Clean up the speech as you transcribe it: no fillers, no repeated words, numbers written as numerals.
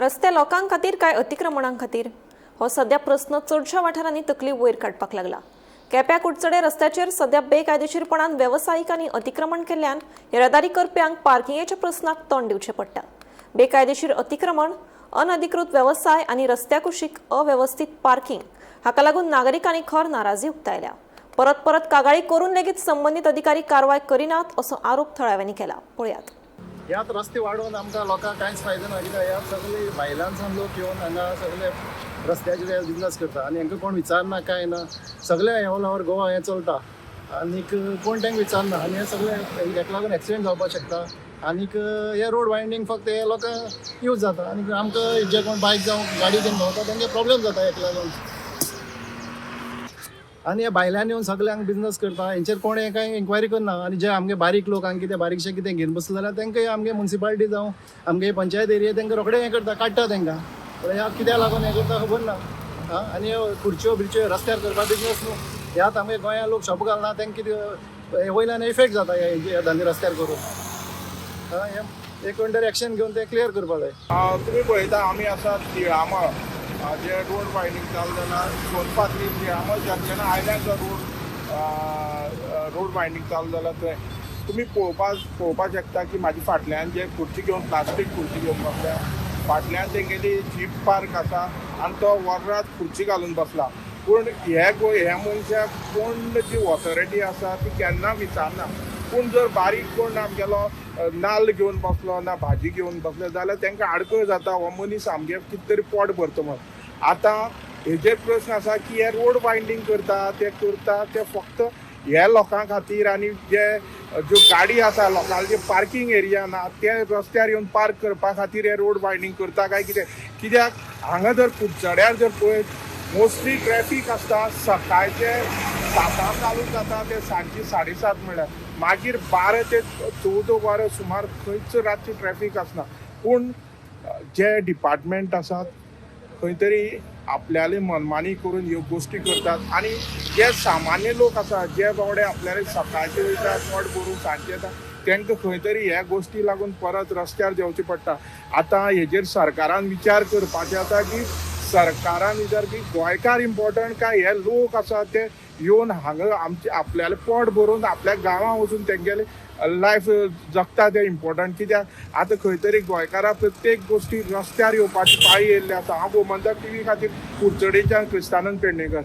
रस्ते लोकां खातीर काय अतिक्रमणां खातीर हो सध्या प्रस्न चडशा वाठारांनी तकली वयर काडपाक लागला. केप्या कुडचडे रस्त्याचेर सध्या बेकायदेशीरपणान वेवसायिकांनी अतिक्रमण केल्ल्यान येरादारी करप्यांक पार्किंगेच्या प्रस्नाक तोंड दिवचें पडटा. बेकायदेशीर अतिक्रमण, अनधिकृत वेवसाय आनी रस्त्या कुशीक अवेवस्थीत पार्किंग हाका लागून नागरिकांनी खर नाराजी उक्तायल्या. परत परत कागाळी करून लेगीत संबंदीत अधिकारी कारवाय करिनात असो आरोप थळाव्यांनी केला. पळयात. ह्यात रस्ते वाडोवन आमकां लोकांक कांयच फायदो ना, कित्याक ह्यात सगळे भायल्यानसान लोक येवन हांगा सगळे रस्त्याचेर बिजनस करता आनी हांकां कोण विचारना कांय ना. सगळे ऑल ओवर गोवा हें चलता आनीक कोण तांकां विचारना आनी हे सगळे हेका लागून एक्सिडेंट जावपाक शकता. आनीक हे रोड वायंडींग फक्त हे लोकांक यूज जाता आनी आमकां जे कोण बायक जावं गाडी घेवन भोंवता तांकां प्रॉब्लेम जाता हेका लागून. आनी हे भायल्यान येवन सगल्यांक बिजनस करता, हेंचेर कोण हें कांय इन्क्वायरी करना. आनी जे आमगे बारीक लोक हांगा कितें बारीकशें कितें घेवन बसले जाल्यार तांकां आमगे मुन्सिपालिटी जावं आमगे पंचायत एरिया तांकां रोखडे हें करता, काडटा तांकां. पूण ह्या कित्याक लागून हें करता खबर ना. आं, आनी ह्यो खुर्च्यो बिर्च्यो रस्त्यार करपा बिजनस न्हू. ह्यात आमगे गोंया लोक शॉप घालना, तांकां कितें वयल्यान इफेक्ट जाता हे धंदे रस्त्यार करून. आं, हें एक कोण तरी एक्शन घेवन तें क्लियर करपा जाय. तुमी पळयता आमी आसा तिळामळ जे रोड वायडनींग चालू जाला, सोनपात्री तिळामळ जंक्शना आयल्यान जो रोड वायडनींग चालू जाला थंय तुमी पळोवपाक शकता की म्हाजे फाटल्यान जे खुर्ची घेवन, प्लास्टीक खुर्ची घेवन बसल्या, फाटल्यान तेंगेली जीप पार्क आसा आनी तो वररात खुर्ची घालून बसला. पूण हे मनशाक कोण जी ऑथॉरिटी आसा ती केन्ना विचारना. पूण जर बारीक कोण आमगेलो नाल्ल घेवन बसलो ना भाजी घेवन बसलो जाल्यार तांकां आडखळ जाता. हो मनीस आमगे कितें तरी पोट भरता म्हण. आतां हेजेर प्रस्न आसा की हे रोड वायंडींग करता ते करता ते फक्त हे लोकां खातीर आनी जे ज्यो गाडी आसा लोकांचे पार्कींग एरिया ना ते रस्त्यार येवन पार्क करपा खातीर हे रोड वायंडींग करता काय कितें? कित्याक हांगा जर कुडचड्यार जर पळयत मोस्टली ट्रॅफीक आसता. सकाळचे 7 चालू जाता ते सांजची 7:30 म्हळ्यार मागीर 12 ते 14 वरां सुमार खंयच रातची ट्रॅफीक आसना. पूण जे डिपार्टमेंट आसात खंय तरी आपल्याले मनमानी करून ह्यो गोश्टी करतात आनी जे सामान्य लोक आसा जे बावडे आपल्याले सकाळचे वयता पोट भरून सांजचे येता तांकां खंय तरी ह्या गोश्टी लागून परत रस्त्यार देंवचें पडटा. आतां हेजेर सरकारान विचार करपाचें आसा की सरकारान विचार की गोंयकार इम्पोर्टंट काय हे लोक आसा ते येवन हांगा आमचे आपल्याले पोट भरून आपल्या गांवां वचून तेंगेले लायफ जगता ते इम्पोर्टंट. कित्याक आतां खंय तरी गोंयकारां प्रत्येक गोश्टी रस्त्यार येवपाची पाळी येयल्ली आसा. हांव गोमंतक टीव्ही खातीर कुडचडेच्यान क्रिस्तानंद पेडणेकर.